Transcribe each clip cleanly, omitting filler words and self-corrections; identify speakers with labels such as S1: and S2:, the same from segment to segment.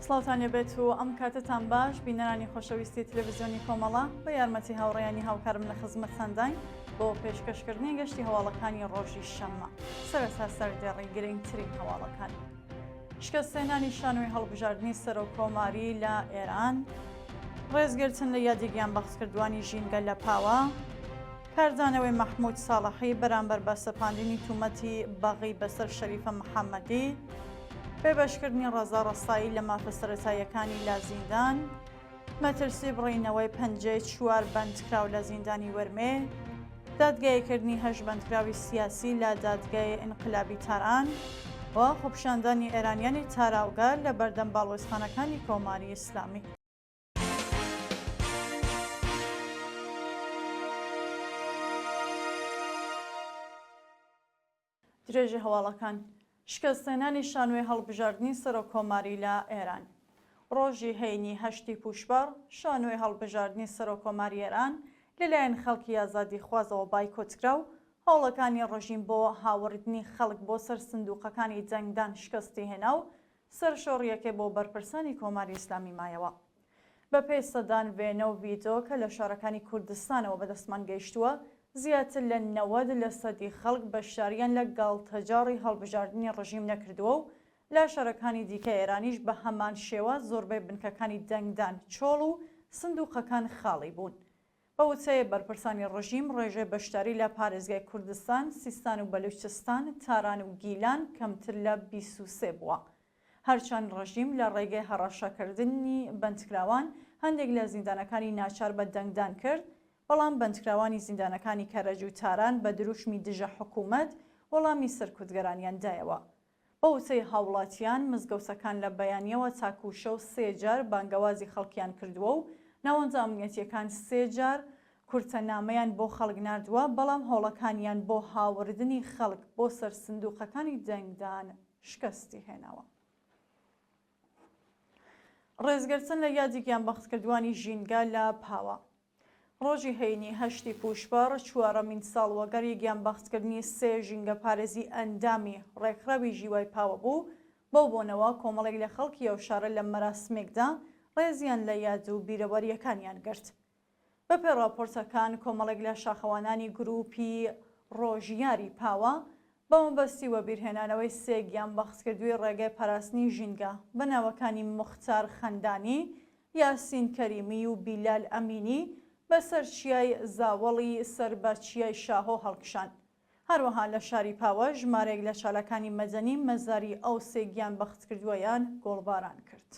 S1: سڵاوتان لێبێت و ئەم کاتەتان باش بینەرانی خۆشەویستی تلویزیۆنی کۆمەڵە بە یارمەتی هاوڕێیانی هاوکارم لە خزمەتتانداین بۆ پێشکەشکردنی گەشتی هەواڵەکانی ڕۆژی شەممە سەرەتا سەردێڕی گرنگترین هەواڵەکان. شکستهێنانی شانۆی هەڵبژاردنی سەرۆک کۆماری لە ئێران، ڕێزگرتن لە یادی گیانبەختکردوانی ژینگە لە پاوە، کاردانەوەی مەحمود ساڵحی بەرامبەر بە سەپاندنی تومەتی بەغی بەسەر شەریفە محەممەدی، بێبەشکردنی ڕەزا ڕەسایی لە مافە سەرەتاییەکانی لە زیندان، مەترسی بڕینەوەی پەنجەی چوار بەندکراو لە زیندانی ورمێ، دادگاییکردنی هەشت بەندکراوی سیاسی لە دادگای ئینقلابی تاران و خۆپیشاندانی ئێرانیانی تاراوگە لە بەردەم باڵوێزخانەکانی کۆماری ئیسلامی. درێژەی هەواڵەکان، شکستهێنانی شانۆی هەڵبژاردنی سەرۆککۆماری لە ئێران. ڕۆژی هەینی هەشتی پووشپەڕ، شانۆی هەڵبژاردنی سەرۆککۆماری ئێران لەلایەن خەڵکی ئازادیخوازەوە بایکۆتکرا و هەوڵەکانی ڕژیم بۆ هاوردنی خەڵک بۆ سەر سندووقەکانی دەنگدان شکستی هێنا و سەرشۆڕییەکەی بۆ بەرپرسانی کۆماری ئیسلامی مایەوە. بەپێی سەدان وێنە و ڤیدۆ کە لە شارەکانی کوردستانەوە بەدەستمان گەیشتووە، زیاتر لە 90 لەسەدی خەڵک بەشدارییان لە گاڵتەجاڕی هەڵبژاردنی ڕژیم نەکردووە و لە شارەکانی دیکە ئێرانیش بە هەمان شێوە زۆربەی بنکەکانی دەنگدان چۆڵ و سندووقەکان خاڵی بوون. بە وتەی بەرپرسانی ڕژیم، ڕێژەی بەشداری لە پارێزگای کوردستان، سیستان و بەلوچستان، تاران و گیلان کەمتر لە 23 بووە. هەرچەند ڕژیم لە ڕێگەی هەڕەشەکردنی بەندکراوان هەندێک لە زیندانەکانی ناچار بە دەنگدان کرد، بەڵام بەندکراوانی زیندانەکانی کەرەج و تاران بە دروشمی دژە حکوومەت وەڵامی سەرکوتگەرانیان دایەوە. بە وتەی هاوڵاتیان، مزگەوتەکان لە بەیانییەوە تاکوو شەو سێ جار بانگەوازی خەڵکیان کردووە و ناوەندە ئەمنیەتییەکان سێ جار کورتە نامەیان بۆ خەڵک ناردووە، بەڵام هەوڵەکانیان بۆ هاوردنی خەڵک بۆ سەر سندووقەکانی دەنگدان شکستی هێناوە. ڕێزگرتن لە یادی گیانبەختکردووانی ژینگە لە پاوە. ڕۆژی هەینی هەشتی پووشپەڕ، چوارەمین ساڵوەگەری گیانبەختکردنی سێ ژینگەپارێزی ئەندامی ڕێکخراوی ژیوای پاوە بوو، بەو بۆنەوە کۆمەڵێک لە خەڵکی ئەو شارە لە مەراسمێکدا ڕێزیان لە یاد و بیرەوەرییەکانیان گرت. بەپێی ڕاپۆرتەکان کۆمەڵێک لە شاخەوانانی گرووپی ڕۆژیاری پاوە بە مەبەستی وەبیرهێنانەوەی سێ گیانبەختکردووی ڕێگای پاراستنی ژینگە بە ناوەکانی موختار خەندانی، یاسین کەریمی و بیلال ئەمینی بەسەر چیای زاوەڵی سەر بە چیای شاهۆ هەڵکشان. هەروەها لە شاری پاوە ژمارەیەک لە چالاکانی مەدەنی مەزاری ئەو سێ گیانبەختکردووەیان گۆڵباران کرد.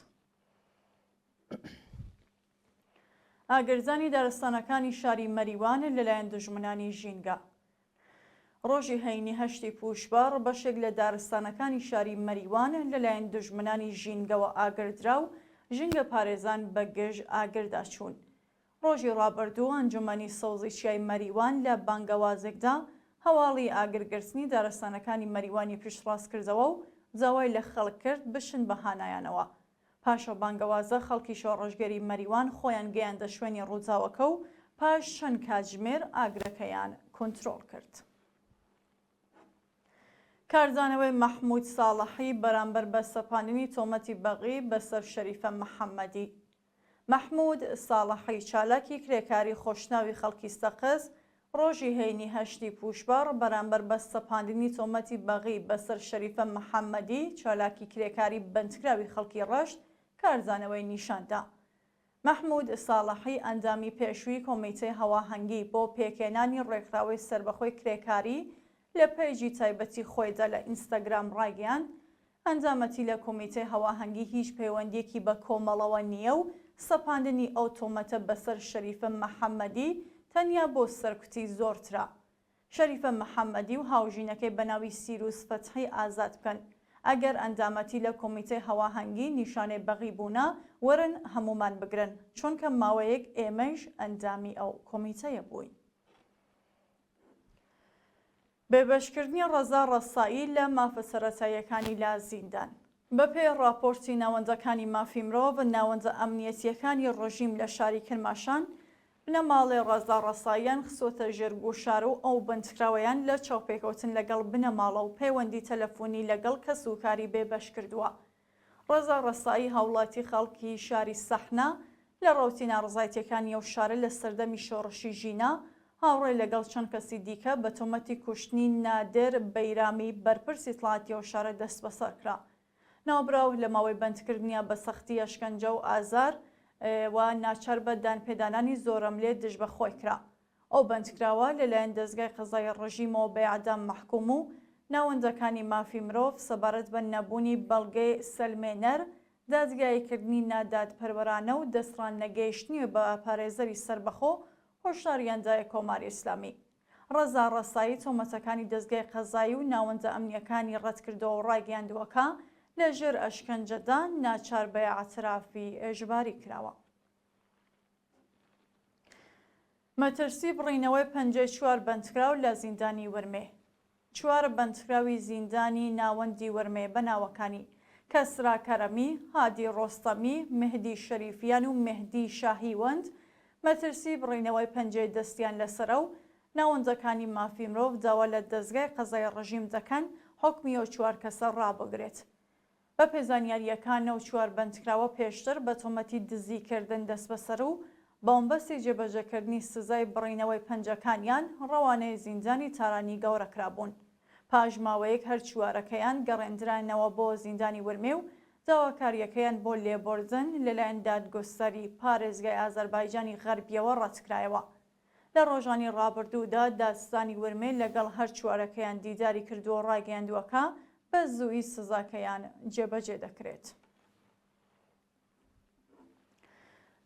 S1: ئاگردانی دارستانەکانی شاری مەریوان لەلایەن دوژمنانی ژینگە. ڕۆژی هەینی هەشتی پووشپەڕ بەشێک لە دارستانەکانی شاری مەریوان لەلایەن دوژمنانی ژینگەوە ئاگردرا و ژینگەپارێزان بە گژ ئاگردا چوون. ڕۆژی ڕابردوو ئەنجومەنی سەوزی چیای مەریوان لە بانگەوازێکدا هەواڵی ئاگرگرتنی دارستانەکانی مەریوانی پشتڕاست کردەوە و داوای لە خەڵک کرد بچن بە هانایانەوە. پاش ئەو بانگەوازە خەڵکی شۆڕشگێری مەریوان خۆیان گەیاندە شوێنی ڕووداوەکە و پاش چەند کاتژمێر ئاگرەکەیان کونترۆڵ کرد. کاردانەوەی مەحموود ساڵحی بەرامبەر بە سەپاندنی تۆمەتی بەغی بەسەر شەریفە محەممەدی. مەحموود ساڵحی چالاکی کرێکاری خۆشناوی خەڵکی سەقز، ڕۆژی هەینی هەشتی پووشپەڕ بەرامبەر بە سەپاندنی تۆمەتی بەغی بەسەر شەریفە محەممەدی چالاکی کرێکاری بەندکراوی خەڵکی ڕەشت کاردانەوەی نیشان دا. مەحموود ساڵحی ئەندامی پێشووی کۆمیتەی هەواهەنگی بۆ پێکهێنانی ڕێکخراوەی سەربەخۆی کرێکاری لە پەیجی تایبەتی خۆیدا لە ئینستاگرام ڕایگەیاند، ئەندامەتی لە کۆمیتەی هەواهەنگی هیچ پەیوەندییەکی بە کۆمەڵەوە نییە و سەپاندنی ئەو تۆمەتە بەسەر شەریفە محەممەدی تەنیا بۆ سەرکوتی زۆرترە. شەریفە محەممەدی و هاوژینەکەی بە ناوی سیروس فەتحی ئازاد بکەن. ئەگەر ئەندامەتی لە کۆمیتەی هەواهەنگی نیشانەی بەغی بوونە، وەرن هەموومان بگرن، چونکە ماوەیەک ئێمەیش ئەندامی ئەو کۆمیتەیە بووین. بێبەشکردنی ڕەزا ڕەسایی لە مافە سەرەتاییەکانی لە زیندان. بەپێی ڕاپۆرتی ناوەندەکانی مافی مرۆڤ، ناوەندە ئەمنیەتییەکانی ڕژیم لە شاری کرماشان، بنەماڵەی ڕەزا ڕەساییان خستووەتە ژێر گوشار و ئەو بەندکراوەیان لە چاوپێکەوتن لەگەڵ بنەماڵە و پەیوەندی تەلەفوونی لەگەڵ کەسوکاری بێبەش کردووە. ڕەزا ڕەسایی هاوڵاتی خەڵکی شاری سەحنە لە ڕەوتی ناڕەزایەتییەکانی ئەو شارە لە سەردەمی شۆڕشی ژینا، هاوڕێ لەگەڵ چەند کەسی دیکە بە تۆمەتی کوشتنی نادر بەیرامی بەرپرسی ئیتڵاعاتی ئەو شارە دەستبەسەر کرا. ناوبراو لە ماوەی بەندکردنیا بە سەختی ئەشکەنجە و ئازار و ناچار بە دانپێدانانی زۆرەملێ دژ بە خۆی کرا. ئەو بەندکراوە لەلایەن دەزگای قەزایی ڕژیمەوە بە ئێعدام مەحکووم و ناوەندەکانی مافی مرۆڤ سەبارەت بە نەبوونی بەڵگەی سەلمێنەر، دادگاییکردنی نادادپەروەرانە و دەستڕانەگەیشتنی بە پارێزەری سەربەخۆ هۆشداریان دایە کۆماری ئیسلامی. ڕەزا ڕەسایی تۆمەتەکانی دەزگای قەزایی و ناوەندە ئەمنییەکانی ڕەتکردەوە و ڕایگەیاندووە کە لە ژێر ئەشکەنجەدا ناچار بە ئیعترافی ئێژباری کراوە. مەترسی بڕینەوەی پەنجەی چوار بەندکراو لە زیندانی ورمێ. چوار بەندکراوی زیندانی ناوەندی ورمێ بە ناوەکانی، کەسرا کەرەمی، هادی ڕۆستەمی، مێهدی شەریفیان و مێهدی شاهیوەند، مەترسی بڕینەوەی پەنجەی دەستیان لەسەرە و ناوەندەکانی مافی مرۆڤ داوا لە دەزگای قەزای ڕژیم دەکەن حوکمی ئەو چوار کەسە ڕابگرێت. بەپێ زانیارییەکان ئەو چوار بەندکراوە پێشتر بە تۆمەتی دزیکردن دەستبەسەر و بەمەبەستی جێبەجێکردنی سزای بڕینەوەی پەنجەکانیان ڕەوانەی زیندانی تارانی گەورە کرابوون. پاش ماوەیەک هەر چوارەکەیان گەڕێندرانەوە بۆ زیندانی ورمێ و داواکارییەکەیان بۆ لێبوردن لەلایەن دادگوستەری پارێزگای ئازەربایجانی غەربییەوە ڕەتکرایەوە. لە ڕۆژانی ڕابردوودا دادستانی ورمێ لەگەڵ هەر چوارەکەیان دیداری کردووە و ڕایگەیاندووە کە بە زوویی سزاکەیان جێبەجێ دەکرێت.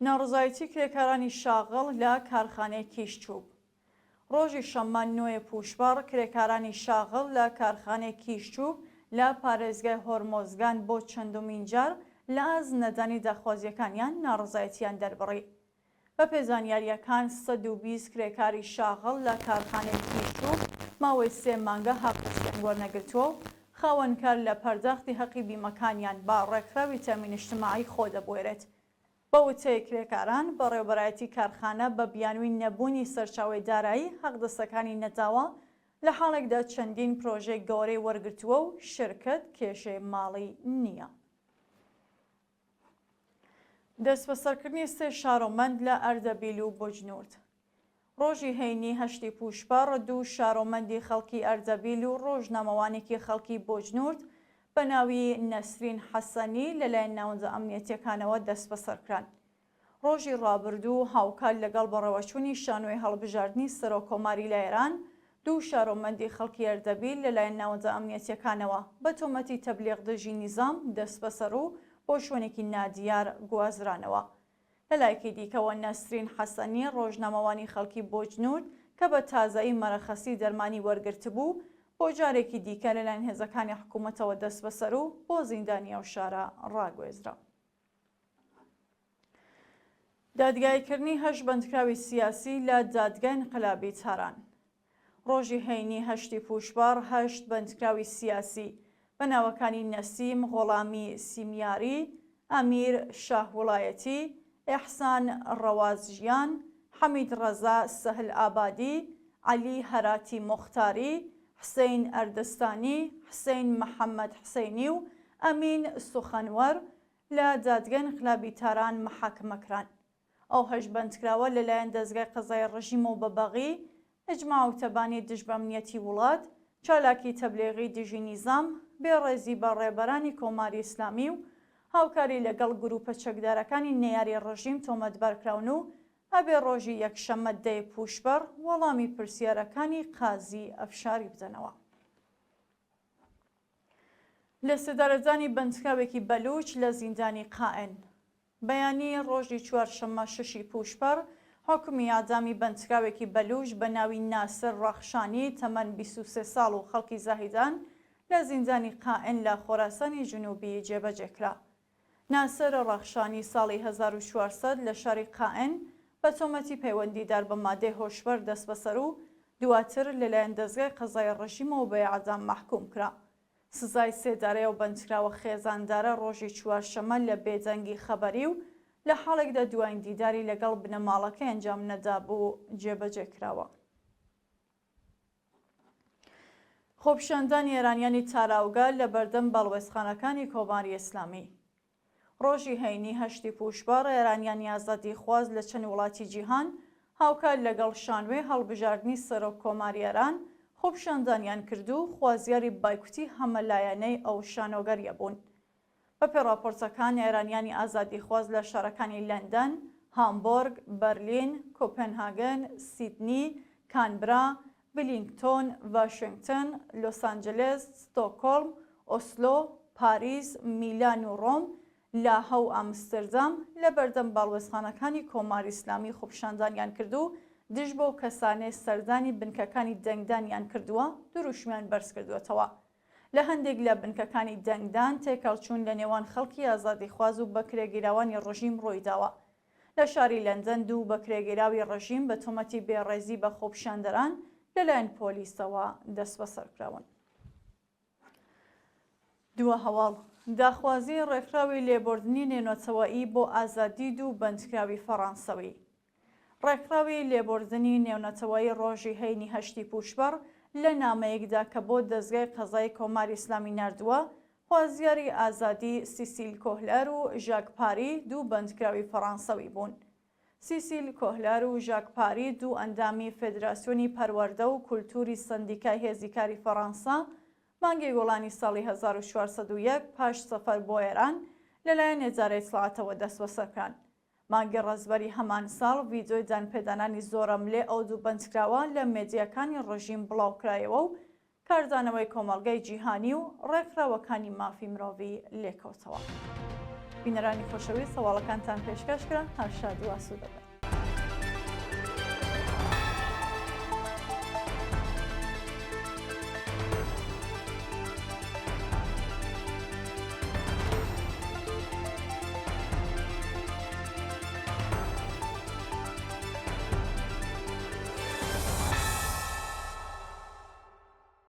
S1: ناڕەزایەتی کرێکارانی شاغڵ لە کارخانەی کیش چوب. ڕۆژی شەممە نۆ پووشپەڕ، کرێکارانی شاغڵ لە کارخانەی کیش چوب لە پارێزگای هۆرمۆزگان بۆ چەندمین جار لە ئاست نەدانی داخوازییەکانیان ناڕەزایەتییان دەربڕی. بەپێ زانیارییەکان 120 کرێکاری شاغڵ لە کارخانەی کیش چوب ماوەی سێ مانگە حەقدەستیان وەرنەگرتووە و خاوەنکار لە پەرداختی هەقی بیمەکانیان بە ڕێکخراوی تەئمین ئیجتماعی خۆ دەبوێرێت. بە وتەی کرێکاران، بەڕێوەبەرایەتی کارخانە بە بیانووی نەبوونی سەرچاوەی دارایی حەقدەستەکانی نەداوە، لە حاڵێکدا چەندین پرۆژەی گەورەی وەرگرتووە و شرکەت کێشەی ماڵی نییە. دەستبەسەرکردنی سێ شارۆمەند لە ئەردەبیل و بۆجنورد. ڕۆژی هەینی هەشتی پووشپەڕ، دوو شارۆمەندی خەڵکی ئەردەبیل و ڕۆژنامەوانێکی خەڵکی بۆجنورد بە ناوی نەسرین حەسەنی لەلایەن ناوەندە ئەمنیەتییەکانەوە دەستبەسەرکران. ڕۆژی ڕابردوو هاوکات لەگەڵ بەڕێوەچوونی شانۆی هەڵبژاردنی سەرۆککۆماری لە ئێران، دوو شارۆمەندی خەڵکی ئەردەبیل لەلایەن ناوەندە ئەمنیەتییەکانەوە بە تۆمەتی تەبلیغ دژی نیزام دەستبەسەر و بۆ شوێنێکی نادیار گوازرانەوە. لە لایەکی دیکەوە نەسرین حەسەنی ڕۆژنامەوانی خەڵکی بۆجنورد کە بە تازەیی مەرەخەسی دەرمانی وەرگرتبوو، بۆ جارێکی دیکە لەلایەن هێزەکانی حکوومەتەوە دەستبەسەر و بۆ زیندانی ئەو شارە ڕاگوێزرا. دادگاییکردنی هەشت بەندکراوی سیاسی لە دادگای ئینقلابی تاران. ڕۆژی هەینی هەشتی پووشپەڕ هەشت بەندکراوی سیاسی بە ناوەکانی نەسیم غوڵامی سیمیاری، ئەمیر شاهوڵایەتی، ئێحسان ڕەوازژیان، حەمید ڕەزا سەهل ئابادی، عەلی هەراتی موختاری، حسەین ئەردستانی، حسەین محەمەد حسەینی و ئەمین سوخەنوەر لە دادگای ئینقلابی تاران مەحاکمە کران. ئەو هەشت بەندکراوە لەلایەن دەزگای قەزای ڕژیمەوە بە بەغی، ئیجماع و تەبانی دژ بە ئەمنیەتی وڵات، چالاکی تەبلیغی دژی نیزام، بێ ڕێزی بە ڕێبەرانی کۆماری ئیسلامی و هاوکاری لەگەڵ گرووپە چەکدارەکانی نەیاری ڕژیم تۆمەتبار کراون و ئەبێ ڕۆژی یەکشەممە دە ی پووشپەڕ وەڵامی پرسیارەکانی قازی ئەفشاری بدەنەوە. لەسێدارەدانی بەندکراوێکی بەلووچ لە زیندانی قائن. بەیانی ڕۆژی چوارشەممە شەشی پووشپەڕ، حوکمی ئیعدامی بەندکراوێکی بەلووچ بە ناوی ناسر ڕەخشانی تەمەن 23 ساڵ و خەڵکی زاهیدان لە زیندانی قائن لە خۆراسانی جنوبی جێبەجێ کرا. ناسر ڕەخشانی ساڵی 1400 لە شاری قائن بە تۆمەتی پەیوەندیدار بە مادەی هۆشبەر دەستبەسەر و دواتر لەلایەن دەزگای قەزای ڕژیمەوە بە ئیعدام مەحکووم کرا. سزای سێدارەی ئەو بەندکراوە خێزاندارە ڕۆژی چوارشەممە لە بێدەنگی خەبەری و لە حاڵێکدا دوایین دیداری لەگەڵ بنەماڵەکەی ئەنجام نەدابوو، جێبەجێ کراوە. خۆپیشاندانی ئێرانیانی تاراوگە لە بەردەم باڵوێزخانەکانی کۆماری ئیسلامی. ڕۆژی هەینی هەشتی پووشپەڕ ئێرانیانی ئازادیخواز لە چەند وڵاتی جیهان هاوکات لەگەڵ شانوێ هەڵبژاردنی سەرۆک کۆماری ئێران خۆپیشاندانیان کرد و خوازیاری بایکوتی هەمەلایەنەی ئەو شانۆگەرییە بوون. بەپێ ڕاپۆرتەکان ئێرانیانی ئازادیخواز لە شارەکانی لەندەن، هامبۆرگ، بەرلین، کۆپێنهاگن، سیدنی، کانبرا، ولینگتۆن، ڤاشێنگتن، لۆسانجلێس، ستۆکۆڵم، ئۆسلۆ، پاریس، میلان و ڕۆم، لاهە و ئامستردام لە بەردەم باڵوێزخانەکانی کۆماری ئیسلامی خۆپیشاندانیان کرد و دژ بەو کەسانەی سەردانی بنکەکانی دەنگدانیان کردووە دروشمیان بەرزکردووەتەوە. لە هەندێک لە بنکەکانی دەنگدان تێکهەڵچوون لە نێوان خەڵکی ئازادیخواز و بەکرێگیراوانی ڕژیم ڕوویداوە. لە شاری لەندەن دوو بەکرێگیراوی ڕژیم بە تۆمەتی بێڕێزی بە خۆپیشاندەران لەلایەن پۆلیسەوە دەستبەسەرکراون. دوا هەواڵ، داخوازی ڕێکخراوی لێبوردنی نێونەتەوەیی بۆ ئازادی دوو بەندکراوی فەڕانسەوی. ڕێکخراوی لێبوردنی نێونەتەوەیی ڕۆژی هەینی هەشتی پووشپەڕ لە نامەیەکدا کە بۆ دەزگای قەزای کۆماری ئیسلامی ناردووە، خوازیاری ئازادی سیسیل کۆهلەر و ژاک پاری دوو بەندکراوی فەڕانسەوی بوون. سیسیل کۆهلەر و ژاک پاری دوو ئەندامی فێدراسیۆنی پەروەردە و کولتووری سەندیکای هێزی کاری فەڕانسە مانگی گوڵانی ساڵی 1401 پاش سەفەر بۆ ئێران لەلایەن ئیدارەی ئیتڵاعاتەوە دەستبەسەرکران. مانگی ڕەزبەری هەمان ساڵ ڤیدیۆی دانپێدانانی زۆرەملێ ئەو دوو بەندکراوە لە مێدیاکانی ڕژیم بڵاوکرایەوە و کاردانەوەی کۆمەڵگای جیهانی و ڕێکخراوەکانی مافی مرۆڤی لێکەوتەوە. بینەرانی خۆشەویست هەواڵەکانتان پێشکەش کرا، هەر شاد و ئاسوودە بن.